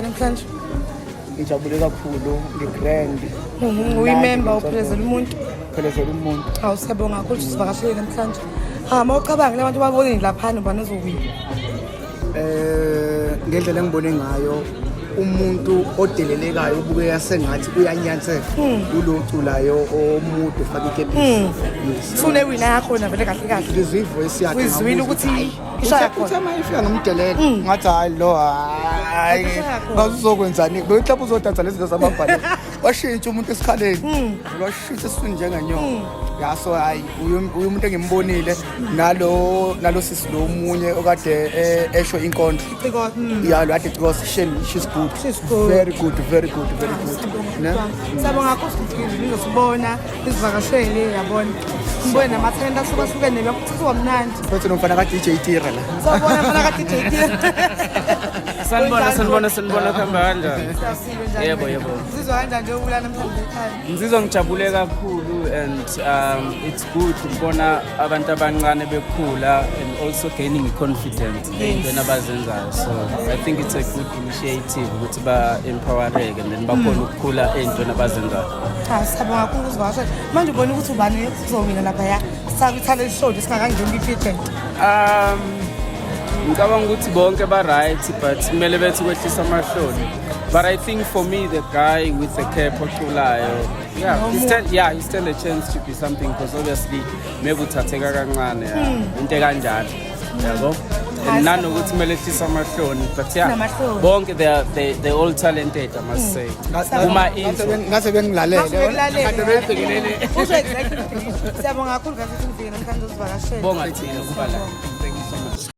Namhlanje Ngijabule kakhulu, ngi-grand. Uyimemba, uphelezela umuntu. Phelezela umuntu. Awu, siyabonga kakhulu ukuthi sivakashele namhlanje. Ha, uma ucabanga abantu baboneni laphana, ubani ozowina? Ngendlela engibone ngayo, umuntu odelelekayo ubukeka sengathi uyanyanseka kulo culayo omude ufake ikepisi, yes. Sune-wina yakho na vele kahle kahle? Ngizwe ivoice yakhe. Uyizwile Ngabuza ukuthi hayi, ishaya khona. Uthe uma ifika ngomdelelo, ngathi hayi lo, hayi. Ishaya khona. Ngathi uzokwenzani, mhlawumbe uzodansa lezi zinto zamabhale, washintsha umuntu esikhaleni, washintsha esiswini njengenyoka ya. So hayi, uye umuntu engimbonile nalo sisi lo omunye okade esho inkondlo. Ciko. Ya, lo ade because she's good. She's good. Very good, very good, very good, ne. Siyabonga kakhulu ukuthi nizosibona, nisivakashele, yabona, ngibone namathalente ahlukahlukene, bekuthiwa mnandi. Futhi nomfana ka-DJ Tira la. Sawubona, mfana ka-DJ. Sanibona, sanibona, sanibona, kuhamba kanjani? Siyaphila, njani? Yebo, yebo. Uzizwa kanjani nje ukula namhlanje ekhaya? Ngizizwa ngijabule kakhulu and it's good ukubona abantu abancane bekhula and also gaining confidence ey'ntweni abazenzayo. So I think it's a good initiative ukuthi ba-empowereke and then bakhone ukukhula ey'ntweni abazenzayo. Cha, siyabonga kakhulu ukuzivakashela. Manje ubona ukuthi ubani uzowina laphaya sakwi-talent show nje singakangeni kwi-pageant? Ngicabanga ukuthi bonke ba-right, but kumele bethi kwehlisa amahloni. But I think for me, the guy with the cap oculayo, yeah, he stand a chance to be something because obviously maybe uthatheka kancane, yeah, into ekanjalo, yabo, and nanokuthi kumele ehlise amahloni, but yeah, Namahloni. Bonke they are they all talented, I must say, kuma intro. Ngase bengilalele. Ngase Kade bebhekelele. Usho exactly. Siyabonga kakhulu kathi ukuthi nifike namhlanje uzivakashele. Bonga thina ukuba la.